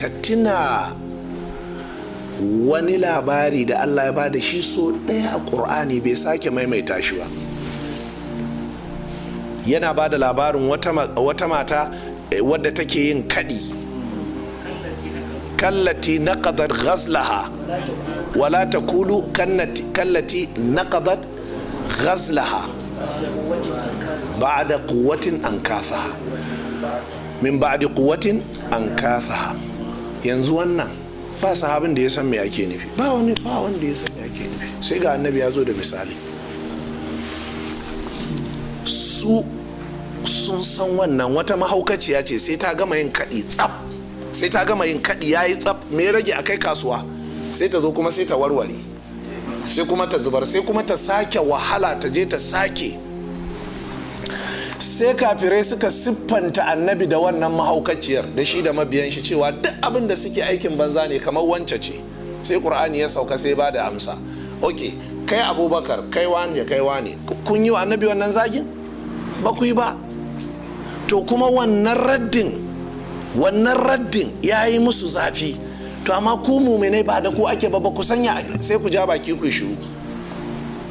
Ka tuna wani labari da Allah ya bada shi so ɗaya a ƙur'ani, bai sake maimaita shi ba. Yana ba da labarin wata mata wadda take yin kaɗi. كالتي نقضت غزلها، ولا تكونوا كالتي نقضت غزلها بعد قوة أنكاثا، من بعد قوة أنكاثا. Yanzu wannan ba sahabin da ya san me ake nufi ba, wani ba wanda ya san me ake nufi, sai ga Annabi ya zo da misali. Su sun san wannan wata mahaukaciya ce. Sai ta gama yin kaɗi tsaf, sai ta gama yin kaɗi ya yi tsaf, me rage a kai kasuwa, sai ta zo kuma sai ta warware, sai kuma ta zubar, sai kuma ta sake wahala, ta je ta sake. Sai kafirai suka siffanta Annabi da wannan mahaukaciyar, da shi da mabiyan shi, cewa duk abin da suke aikin banza ne, kamar wance ce. Sai Ƙur'ani ya sauka, sai ba da amsa. Ok, kai Abubakar, kai wani, kai wani, kun yi wa Annabi wannan zagin? Ba ku yi ba. To kuma wannan raddin ya yi musu zafi. To amma ku muminai, ba da ku ake ba, ba ku sanya, sai ku ja baki ku shiru.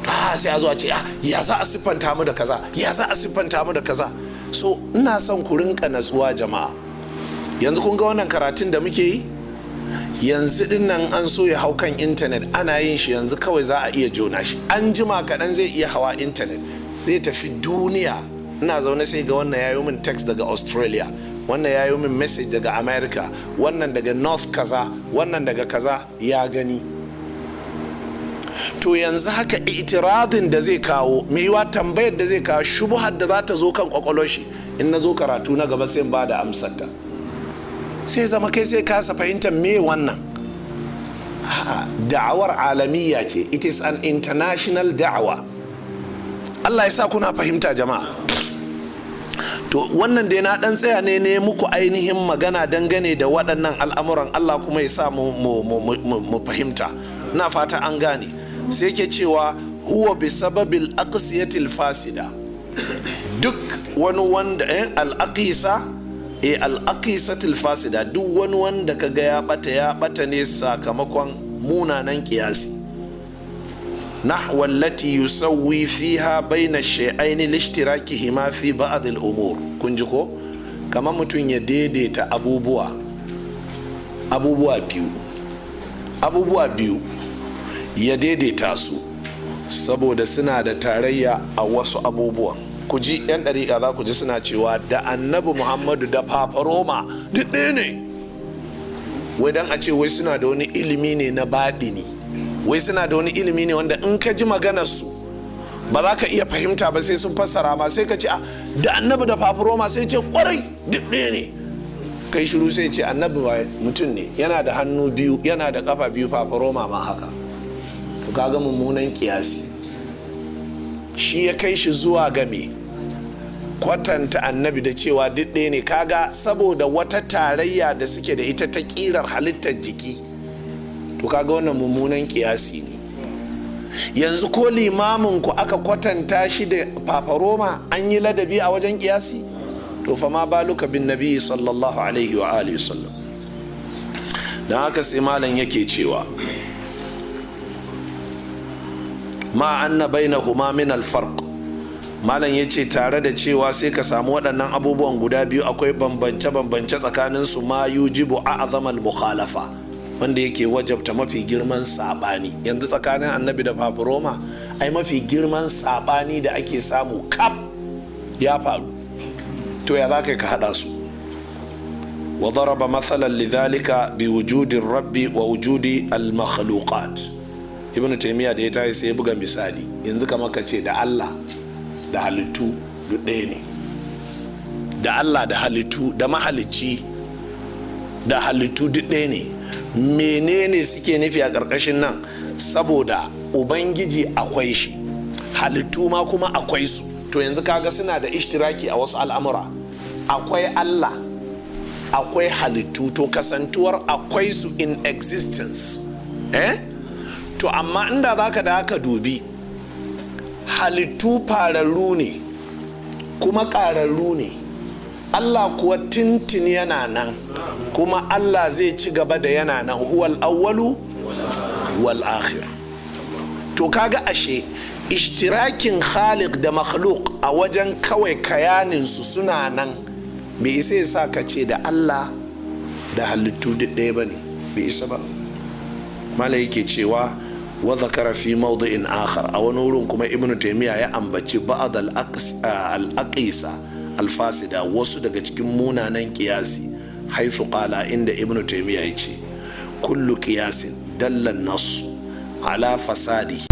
Ah, sai a zo a ce, ah, ya za a siffanta mu da kaza? Ya za a siffanta mu da kaza? So ina son ku rinka natsuwa, jama'a. Yanzu kun ga wannan karatun da muke yi yanzu din nan, an so ya hau kan intanet, ana yin shi yanzu kawai za a iya jona shi, an jima kaɗan zai iya hawa intanet, zai tafi duniya. Ina zaune sai ga wannan ya yi min text daga Australia, wannan ya yi min message daga America, wannan daga North kaza, wannan daga kaza, ya gani. To yanzu haka itiradin da zai kawo, mai yiwa tambayar da zai kawo, shubuhar da za ta zo kan kwakwalwar shi, in na zo karatu na gaba sai in ba da amsarta. Sai zama kai sai kasa fahimtar me wannan. A'a, da'awar alamiya ce, it is an international da'awa. Allah ya sa kuna fahimta, jama'a. To wannan dai na dan tsaya ne ne muku ainihin magana dangane da waɗannan al'amuran. Allah kuma ya sa mu fahimta. Ina fata an gane. Sai ke cewa هو بسبب الأقيسة الفاسدة. Duk wani wanda الأقيسة الأقيسة الفاسدة, duk wani wanda kaga ya bata, ya bata ne sakamakon munanan kiyasi. نحو التي يسوي فيها بين الشيئين لاشتراكهما في بعض الأمور. Kun ji ko? Kamar mutum ya daidaita abubuwa biyu, ya daidaita su saboda suna da tarayya a wasu abubuwan. Ku ji, 'yan ɗariƙa za ku ji suna cewa da Annabi Muhammadu da Fafaroma duk ɗaya ne, wai dan a ce wai suna da wani ilimi ne na baɗini, wai suna da wani ilimi ne wanda in ka ji maganarsu ba za ka iya fahimta ba sai sun fassara ma. Sai ka ce, da Annabi da Fafaroma? Sai ce, kwarai, duk ɗaya ne. Kai shiru, sai ce Annabi mutum ne, yana da hannu biyu, yana da kafa biyu, Fafaroma ma haka. To kaga mummunan kiyasi shi ya kai shi zuwa ga me? Kwatanta Annabi da cewa duk ɗaya ne. Kaga saboda wata tarayya da suke da ita ta ƙirar halittar jiki. To kaga wannan mummunan kiyasi ne. Yanzu ko limamin ku aka kwatanta shi da Fafaroma, an yi ladabi a wajen kiyasi? To فما بالك بالنبي صلى الله عليه وآله وسلم. Don haka sai malam yake cewa مع أن بينهما من الفرق. Malam ya ce tare da cewa sai ka samu waɗannan abubuwan guda biyu akwai bambance-bambance tsakanin su, ما يوجب أعظم المخالفة, wanda yake wajabta mafi girman saɓani. Yanzu tsakanin Annabi da Fafuroma, ai mafi girman saɓani da ake samu kaf ya faru. To ya za ka haɗa su? وضرب مثلا لذلك بوجود الرب ووجود المخلوقات. Ibnu Taymiya da ya tayi sai ya buga misali. Yanzu kamar ka ce da Allah da halittu duk ɗaya ne, da Allah da halittu, da mahalicci da halittu duk ɗaya ne. Menene suke nufi a ƙarƙashin nan? Saboda Ubangiji akwai shi, halittu ma kuma akwai su. To yanzu kaga suna da ishtiraki a wasu al'amura. Akwai Allah, akwai halittu. To kasantuwar akwai su in existence, eh? To amma inda za ka da haka dubi halittu, fararru ne kuma ƙararru ne. Allah kuwa tintin yana nan, kuma Allah zai ci gaba da yana nan. Huwal awwalu wal akhir. To kaga ashe ishtirakin khaliq da makhluk a wajen kawai kayaninsu suna nan bai isa ya sa ka ce da Allah da halittu duk ɗaya ba ne, bai isa ba. Malai yake cewa wa zakara fi mawdi'in akhar, a wani wurin kuma Ibnu Taymiya ya ambaci ba'd al-aqisa al-fasida, wasu daga cikin munanan kiyasi, haythu qala, inda Ibnu Taymiya ya ce kullu qiyasin dalla nas ala fasadihi.